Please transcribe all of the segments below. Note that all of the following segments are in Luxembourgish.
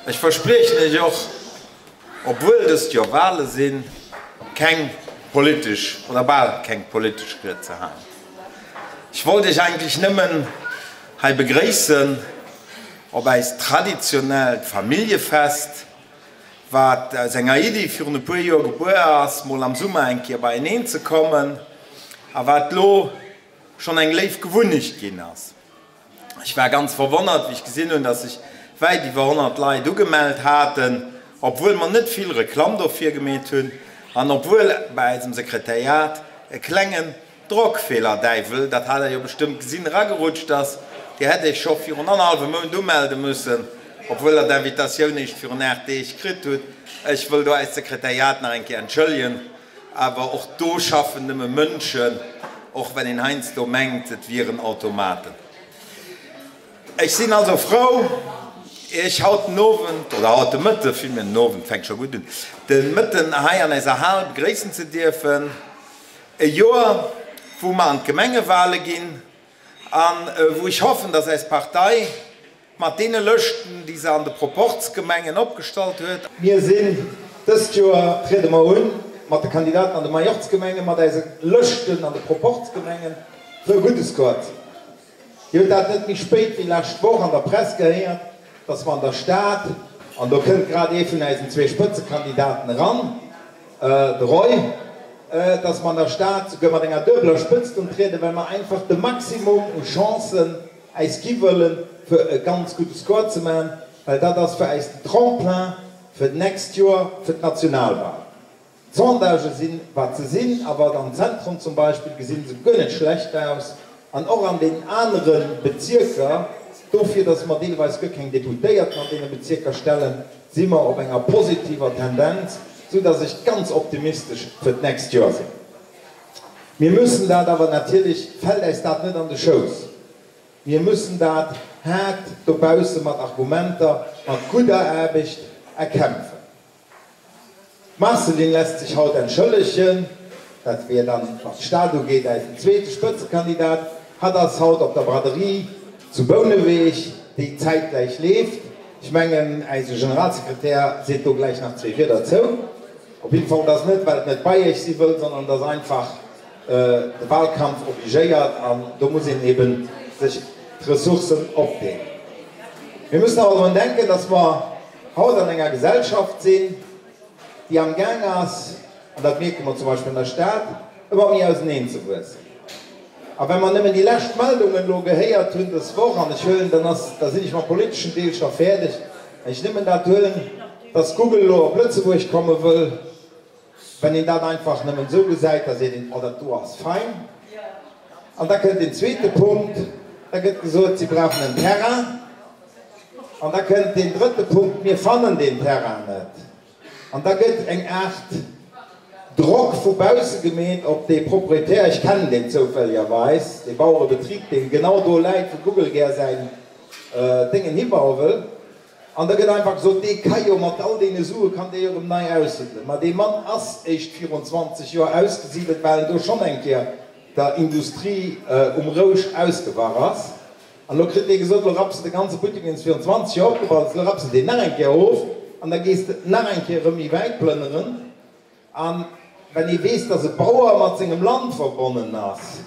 Ech verspriechen Iech och, obwuel dëst Joer Wale sinn, keng politesch oder bal keng politesch Ried ze halen. Ech wollt Iech eigentlech nëmmen hei begréissen op äist traditionellt Familljefest, wat aus enger Iddi virun e puer Joer gebuer ass, mol am Summer eng Kéier beieneen ze kommen a wat lo schonn eng léif Gewunnecht ginn ass. Ech war ganz verwonnert, wéi ech gesinn hunn, dass sech wäit iwwer 100 Leit ugemellt haten, obwuel mer net vill Reklamm dofir gemeet hunn an obwuel bei eisem Sekretariat e klengen Drockfehlerdäiwel, dat hat der jo bestëmmt gesinn, eragerutscht ass. Dir hätt iech scho virun annerhallwem Mount umelde mussen, obwuel der d'Invitatioun éischt virun 8 Deeg kritt hutt. Ech wëll do eist Sekretariat nach eng Kéier entschëllegen. Awer och do schaffen nëmme Mënschen, och wenn een heiansdo mengt, et wieren Automaten. Ech sinn also frou, Iech haut den Owend, oder haut de Mëtten, villméi den Owend fänkt scho gutt un, de Mëtten hei an eiser Hal begréissen ze dierfen. E Joer, wou mer an d'Gemengewale ginn a wou ech hoffen, dass eis Partei mat deene Lëschten, déi se an de Proporzgemengen opgestallt huet, Mir sinn dëst Joer, triede mer un mat de Kandidaten an de Majorzgemengen, mat eise Lëschten an de Proporzgemengen fir e gudde Score ze maachen. Dir hutt dat net méi spéit wéi lescht Woch an der Press gehéiert, dass mer an der Stad, an do kënnt grad ee vun eisen zwee Spëtzekandidaten eran, de Roy, dass mer an der Stad souguer mat enger duebeler Spëtzt untrieden, well mer einfach de Maximum u Chancen äis gi wëllen, fir e ganz gudde Score ze maachen, well dat ass fir äis den Tremplin fir d'nächst Joer fir d'Nationalwahlen. D'Sondagë sinn, wat se sinn, awer am Zentrum zum Beispill gesi se guer net schlecht aus an och an deenen anere Bezierker. Dofir, datt mer deelweis guer keng Deputéierten an deene Bezierker stellen, si mer op enger positiver Tendenz, soudatt ech ganz optimistesch fir d'nächst Joer sinn. Mir müssen dat awer, natierlech fält äis dat net an de Schouss, mir müssen dat haart dobausse mat Argumenter, mat gudder Aarbecht erkämpfen. D'Marceline lässt sech haut entschëllegen, dat wier dann, wat d'Stad ugeet, eisen zweete Spëtzekandidat. Hatt ass haut op der Braderie zu Bouneweg, déi zäitgläich leeft. Ech mengen, eise Generalsekretär seet do gläich nach zwee Wierder zou. Op jidde Fall, et ass net, well et net bei iech si wëll, sondern et ass einfach de Wahlkampf obligéiert an do muss een eben sech d'Ressourcen opdeelen. Mir müssen awer drun denken, dass mer haut an enger Gesellschaft sinn, déi am Gaang ass, an dat mierke mer zum Beispill an der Stad, ëmmer méi auseneen ze wuessen. A wa mer nëmmen déi lescht Meldungen elo gehéiert hunn dës Woch, an ech huelen, dann ass, da sinn ech mam politeschen Deel scho fäerdeg, wann ech nëmmen dat huelen, dass Google elo op Lëtzebuerg komme wëll, wann een dat einfach nëmmen esou gesäit, da seet een, oh dat do ass fein. An da kënnt deen zweete Punkt, da gëtt gesot, si brauchen en Terrain. An da kënnt deen drëtte Punkt, mir fannen deen Terrain net. An da gëtt eng Aart Drock vu bausse gemeet op dee Proprietär, ech kennen deen zoufälligerweis, dee Bauerebetrib, deen genau do läit, wou Google gär säin Déngen hibaue wëll. An da gëtt einfach gesot, dee ka jo mat all deene Sue kann dee jo erëm nei aussidelen. Ma dee Mann ass éischt virun 20 Joer ausgesidelt, well en do schonn eng Kéier der Industrie um Rousch ausgewach ass. An elo kritt dee gesot, elo rapps de de ganze Buttek, deen s de virun 20 Joer opgebaut hues, elo rapps de deen nach eng Kéier of an da gees de nach eng Kéier erëm méi wäit plënneren. A wenn ee weess, dass e Bauer mat sengem Land verbonnen ass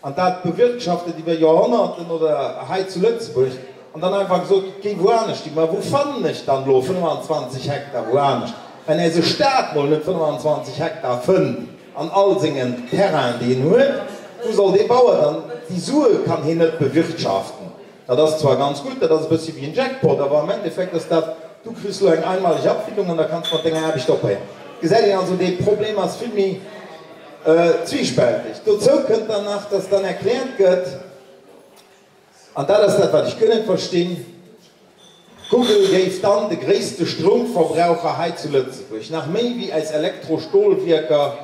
an dat bewirtschaftet iwwer Joerhonnerten oder hei zu Lëtzebuerg, an dann einfach gesot gëtt, géi wou anescht hin, ma wou fannen ech dann elo 25 Hektar wou anescht, wenn äise Staat mol net 25 Hektar fënnt? An all sengen Terrainen, déi en huet, wou soll dee Bauer dann, déi Sue kann hien net bewirtschaften. Dat ass zwar ganz gutt, dat ass e bëssi wéi en Jackpot, awer am Endeffekt ass dat, du kriss elo eng einmaleg Abwicklung an da kanns de mat denger Aarbecht ophéieren. Gesäit een also, dee Problem ass vill méi zwiespälteg. Dozou kënnt dann nach, dass dann erkläert gëtt, An dat ass dat, wat ech guer net verstinn, Google géif dann de gréisste Stroumverbraucher hei zu Lëtzebuerg, nach méi wéi eis Elektrostolwierker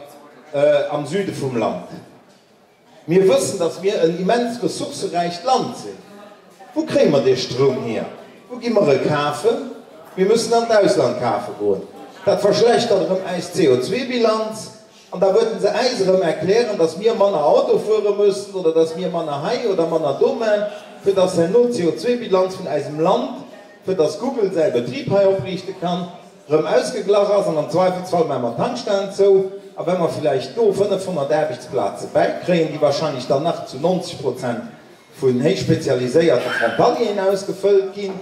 am Süde vum Land. Mir wëssen, datt mir en immens ressourcëräicht Land sinn. Wou kréie mer dee Stroum hier? Wou gi mer e kafen? Mir müssen an d'Ausland kafe goen. Dat verschlechtert erëm äis CO2-Bilanz. An da wëllten se äis erëm erklären, dass mir manner Auto fuere müssen oder dass mir manner hei oder manner do man, fir dass herno d'CO2-Bilanz vun äisem Land. fir dass Google säi Betrib hei opriichte kann, rëm ausgeglach ass an am Zweifelsfall maache mer d'Tankstellen zou a well mer villäicht do 500 Aarbechtsplaze bäikréien, déi wahrscheinlech dann nach zu 90 Prozent vun héich spezialiséierte Frontalieren ausgefëllt ginn,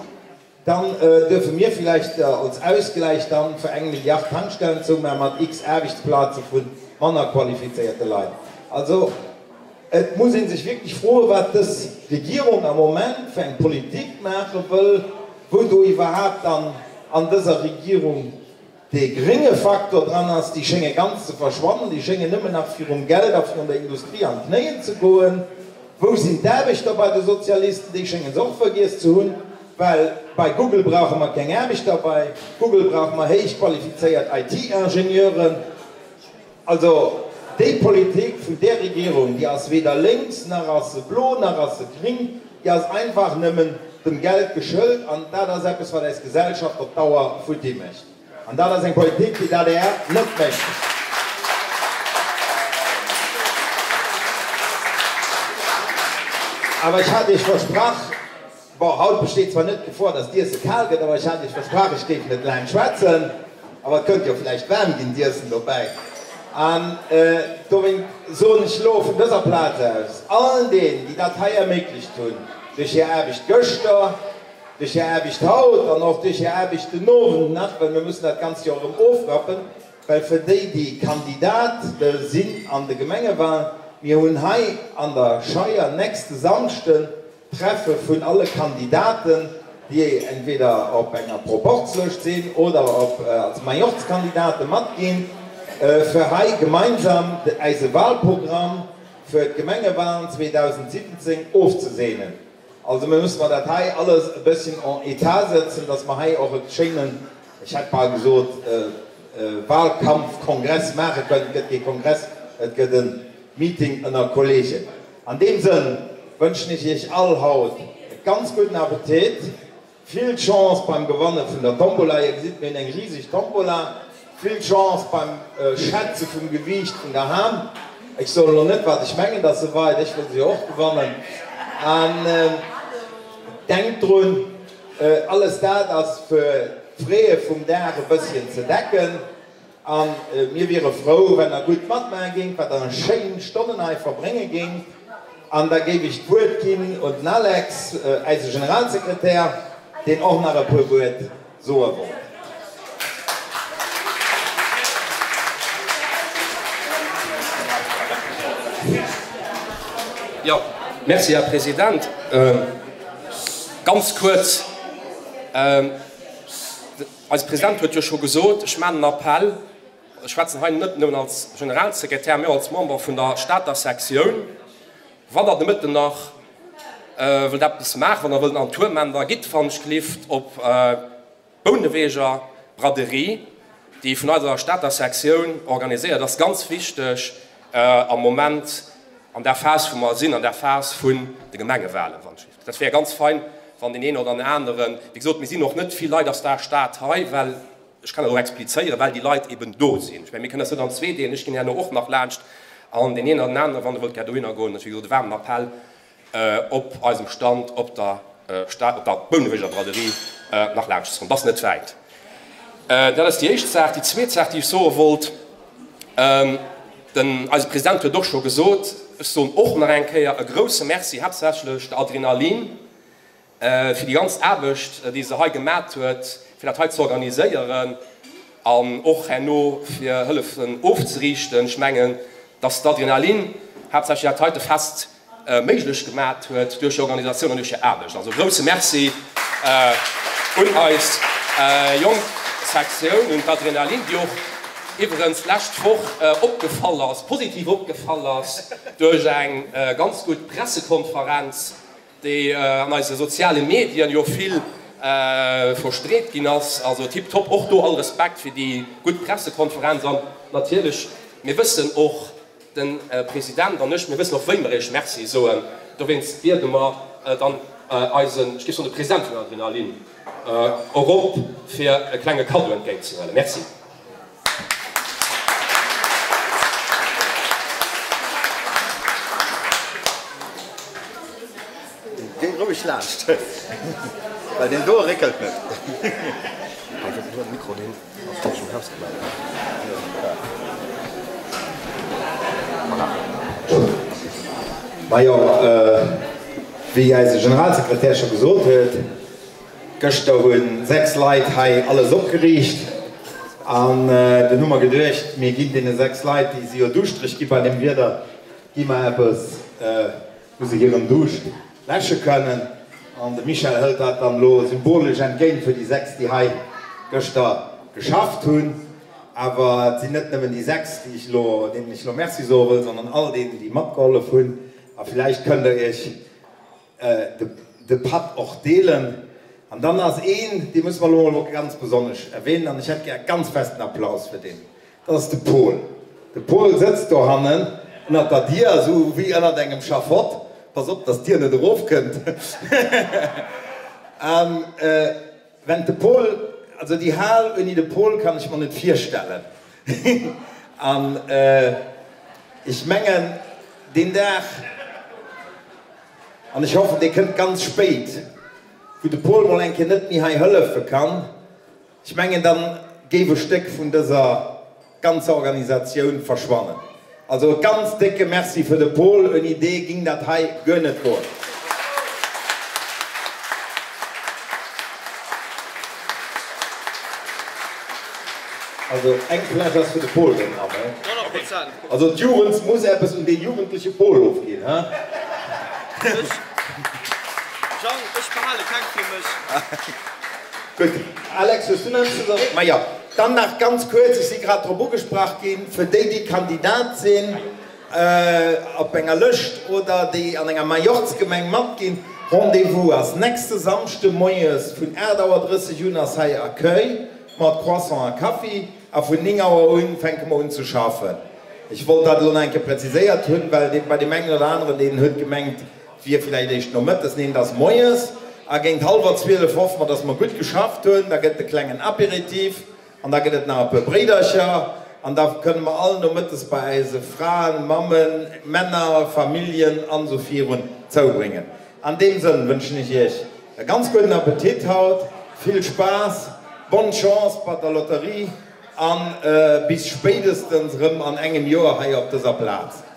dann duerfe mir villäicht als Ausgläich dann fir eng Milliard Tankstellen zoumaache mat x Aarbechtsplaze vu manner qualifizéierte Leit. Also et muss ee sech wierklech froen, wat dës Regierung am Moment fir eng Politik maache wëll, wou do iwwerhaapt dann an dëser Regierung dee grénge Faktor dran ass. Déi schénge ganz ze verschwannen, déi schéngen nëmmen nach virum Geld a virun der Industrie an d'Knéien ze goen. Wou sinn d'Aarbechter bei de Sozialisten? Déi schénge se och vergiess ze hunn, well bei Google brauche mer keng Aarbechter, bei Google brauche mer héich qualifizéiert IT-Ingenieuren. Also déi Politik vun där Regierung, déi ass weder lénks, nach ass se blo, nach ass se gring, déi ass einfach nëmmen dem Geld geschëlt an dat ass eppes, wat eis Gesellschaft op Dauer futti mécht. An dat ass eng Politik, déi d'ADR net mécht. Awer ech hat Iech versprach, Bon, haut besteet zwar net d'Gefor, dass d'Iesse kal gëtt, awer ech hat Iech versprach, ech géif net laang schwätzen. Awer et kënnt jo vläicht waarm ginn, d'Iessen dobäi. An dowéint soen ech elo vun dëser Plaz aus allen deenen, déi dat hei erméiglecht hunn, duerch hir Aarbecht gëschter, duerch hir Aarbecht haut an och duerch hir Aarbecht den Owend nach, well mir mussen dat Ganzt jo erëm ofrappen, well fir déi, déi Kandidat sinn an de Gemengewahlen, mir hunn hei an der Scheier nächste Samschden Treffe vun alle Kandidaten, déi entweder op enger Proporzlëscht sinn oder op als Majorzkandidate matginn, fir hei gemeinsam eise Wahlprogramm fir d'Gemengewahlen 2017 ofzeseenen. Also mir musse mer dat hei alles e bësschen en état sëtzen, dass mer hei och e schéinen, ech hätt bal gesot, Wahlkampfkongress maache kënnen. Et gëtt kee Kongress, et gëtt e Meeting ënner Kollegen. An deem Sënn wënschen ech iech all haut e ganz gudden Appetit, vill Chance beim Gewanne vun der Tombola, Dir gesitt mir hunn eng riseg Tombola, vill Chance beim Schätze vum Gewiicht vun der Ham, ech soen elo net wat ech mengen dass se weit, ech wëll se jo och gewannen, an denkt drun, alles dat ass fir d'Fraie vum Dag e bësschen ze decken. A mir wiere frou, wenn Der gutt matmaache géingt, wat Der schéin Stonnen hei verbrénge géingt. An da géif ech d'Wuert ginn un den Alex, äise Generalsekretär, deen och nach e puer Wuert soe wollt. Jo, merci, Här President. Ganz kuerz. Eise President huet jo scho gesot, ech maachen en Appell, ech schwätzen hei net nëmmen als Generalsekretär, mä och als Member vun der Stater Sektioun, wann Der de Mëtten nach wëllt eppes maachen, wann Der wëllt en Tour maachen, da gitt wann-ech-gelift op d'Bouneweger Braderie, déi vun eiser Stater Sektioun organiséiert ass. Ganz wichteg am Moment an där Phas, wou mer sinn, an där Phas vun de Gemengewahlen. Dat wär ganz fein, wann deen een oder den aneren, wéi gesot, mir sinn och net vill Leit aus der Stad hei, well, ech kann dat och explizéieren, well déi Leit eben do sinn. Ech mengen, mir kënnen eis net an zwee deelen, ech ginn herno och nach laanscht an deen een oder den aneren, wann e wëllt, gär dohinner goen. Dat ass, wéi gesot, e waarmen Appell op eisem Stand op der Stad, op der Bouneweger Braderie nach laanscht ze kommen. Dat ass net wäit. Dat ass déi éischt Saach. Déi zweet Saach, déi ech soe wollt, Den eise President huet och scho gesot, ech soen och nach eng Kéier e grouse Merci haaptsächlech der Adrenalin fir déi ganz Aarbecht, déi se hei gemat huet, fir dat hei ze organiséieren an och herno fir hëllefen ofzeriichten. Ech mengen, dass d'Adrenalin haaptsächlech dat heite Fest méiglech gemat huet duerch hir Organisatioun an duerch hir Aarbecht. Also e grousse Merci un eis jonk Sektioun, un d'Adrenalin, déi och iwwerens d'lescht Woch opgefall ass, positiv opgefall ass duerch eng ganz gutt Pressekonferenz, déi an eise soziale Medien jo vill verstreet ginn ass. Also tiptop, och do all Respekt fir déi gutt Pressekonferenz. An natierlech, mir wëssen och, De President an ech, mir wëssen och wéi mer Iech Merci soen. Dowéinst biede mer dann eisen, ech géif soen de President vun Adrenalin erop, fir e klenge Kaddo entgéintzehuelen. Merci. Géi roueg laanscht. Well deen do réckelt net. Majo, wéi eise Generalsekretär scho gesot huet, gëschter hu 6 Leit hei alles opgeriicht an dunn hu mer geduecht, mir ginn deene 6 Leit, déi si jo duuschtereg gi bei deem Wieder, gi mer eppes, wou se hiren Duuscht läsche kënnen. An de Michel hëlt dat dann elo symbolesch entgéint fir déi 6, déi hei gëschter geschafft hunn. Awer et sinn net nëmmen déi 6, déi ech elo, deenen ech elo Merci soe wëll, sondern all deenen, déi matgehollef hunn. A villäicht kënnt Der Iech de Patt och deelen. An dann ass een, dee musse mer elo emol ganz besonnesch erwähnen, an ech hätt gär e ganz festen Applaus fir deen, Dat ass de Pol. De Pol sëtzt dohannen ënnert der Dier, esou wéi ënnert engem Schafott. Pass op, dass d'Dier net erofkënnt. An wenn de Pol, also déi Hal ouni de Pol kann ech mer net virstellen. An ech mengen, deen Dag, an ech hoffen, dee kënnt ganz spéit, wou de Pol mol eng Kéier net méi hei hëllefe kann, Ech mengen, dann géif e Stéck vun dëser ganzer Organisatioun verschwannen. Also e ganz décke Merci fir de Paul, ouni dee ging dat hei guer net goen. Also eng Fläsch ass fir de Paul dran, he? Also d'Jugend muss eppes un dee jugendleche Paul ofginn, he? Jang, ech behale keng fir mech. Gutt. Alex, hues du nach eppes ze soen? Majo, dann nach ganz kuerz, ech si grad drop ugesprach ginn, fir déi, déi Kandidat sinn op enger Lëscht oder déi an enger Majorzgemeng matginn, Rendez-vous ass nächste Samschde moies vun 8 Auer 30 un ass hei Accueil mat Croissant a Kaffi a vun 9 Auer un fänke mer un ze schaffen. Ech wollt dat elo nach eng Kéier präziséiert hunn, well bei deem engen oder aneren, deen huet gemengt, Et wier villäicht éischt nomëttes, neen, et ass moies. A géint hallwer 12 hoffe mer, dass mer gutt geschafft hunn. Da gëtt et e klengen Apéritif an da gëtt et nach e puer Bréidercher an da kënne mer all nomëttes bei eise Fraen, Mammen, Männer, Familljen an esou virun zoubréngen. An deem Sënn wënschen ech Iech e ganz gudden Appetit haut, vill Spaass, bonne Chance bei der Lotterie a bis spéidestens erëm an engem Joer hei op dëser Plaz.